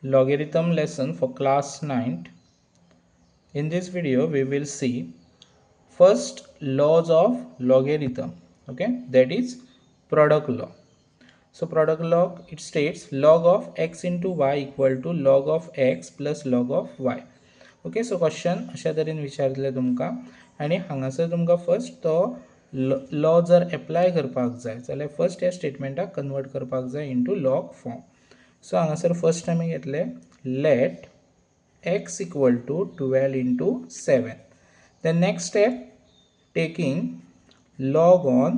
Logarithm lesson for class 9th. In this video we will see first laws of logarithm, okay, that is product law. So product law, it states log of x into y equal to log of x plus log of y. Okay, so question अशा तरेन विचारले तुमकां आनी हांगासर तुमकां first तो law जर apply करपाक जाय जाल्यार फर्स्ट ह्या स्टेटमेंटाक कन्वर्ट करपाक जाय इंटू लॉग फॉर्म. सो हांगासर फर्स्ट आमी घेतले let x equal to 12 into 7. The next step, taking log on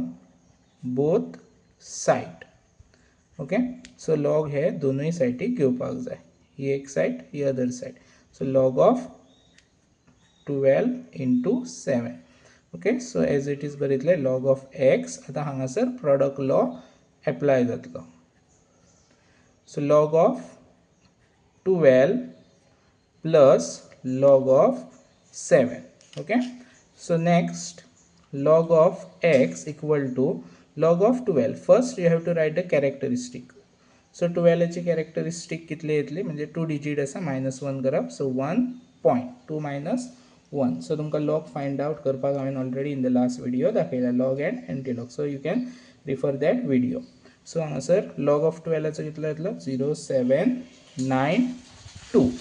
both side. Okay, so log हे दोनूय सायडीक घेवपाक जाय, ही एक side he other side. So log of 12 into 7. Okay, so as it is बरयतले log of x. आतां हांगासर product law apply जातलो. So log of 12 plus log of 7. Okay, so next log of x equal to log of 12. First you have to write the characteristic. So 12 ची characteristic कितली येतली म्हणजे 2 digit आसा, -1 करप. So 1.2 minus 1. So तुमकां log find out करपाक हांवें already in the last video दाखयला, log and anti-log. So you can refer that video. So हांगासर log of 12 चो कितलो येतलो 0792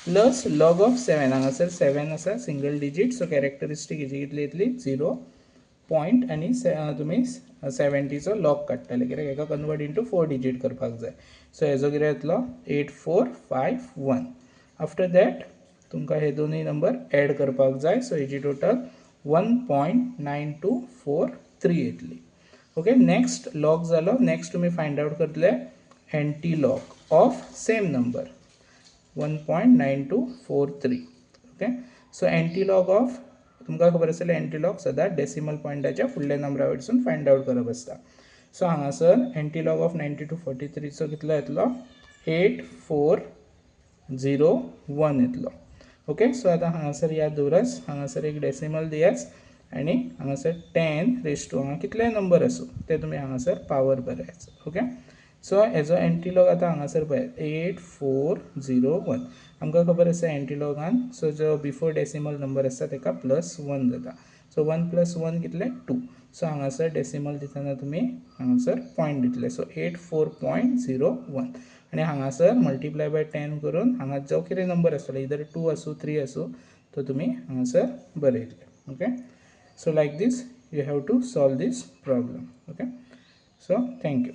plus log of 7. हांगासर 7 आसा सिंगल डिजीट, सो कॅरेक्टरिस्टीक हेजी कितली येतली 0 पॉयंट आनी तुमी 70चो लॉग काडटले कित्याक हेका कन्वर्ट इंटू 4 डिजीट करपाक जाय. सो हेजो कितें येतलो 8451. आफ्टर that तुमकां हे दोनूय नंबर एड करपाक जाय. सो हेजी टोटल 1.9243 येतली. ओके, नेक्स्ट लॉग जालो. नेक्स्ट तुमी फायंड आवट करतले anti log of same number 1.9243. Okay, so anti log of तुमकां खबर आसतलें एंटी लॉग सदांच डेसिमल पॉयंटाच्या फुडल्या नंबरा वयरसून फायंड आवट करप आसता. सो हांगासर एंटी लॉग ऑफ 9243चो कितलो येतलो 8401 येतलो. ओके, सो आतां हांगासर याद दवरात, हांगासर एक डेसिमल दियात आनी हांगासर 10 रेज टू हांगा कितलेय नंबर आसूं ते तुमी हांगासर पावर बरयात. ओके, सो हेजो एंटी लॉग आतां हांगासर पळयात 8401. आमकां खबर आसा एंटी लॉगान सो जो बिफोर डेसिमल नंबर आसता तेका प्लस 1 जाता. सो 1 प्लस 1 कितले 2. सो हांगासर डेसिमल दितना तुमी हांगासर पॉयंट दितले. सो 84.01 आनी हांगासर मल्टिप्लाय बाय 10 करून हांगा जो कितें नंबर आसतलो इधर 2 आसूं 3 आसूं तो तुमी हांगासर बरयतले. Okay, so like this you have to solve this problem. Okay, so thank you.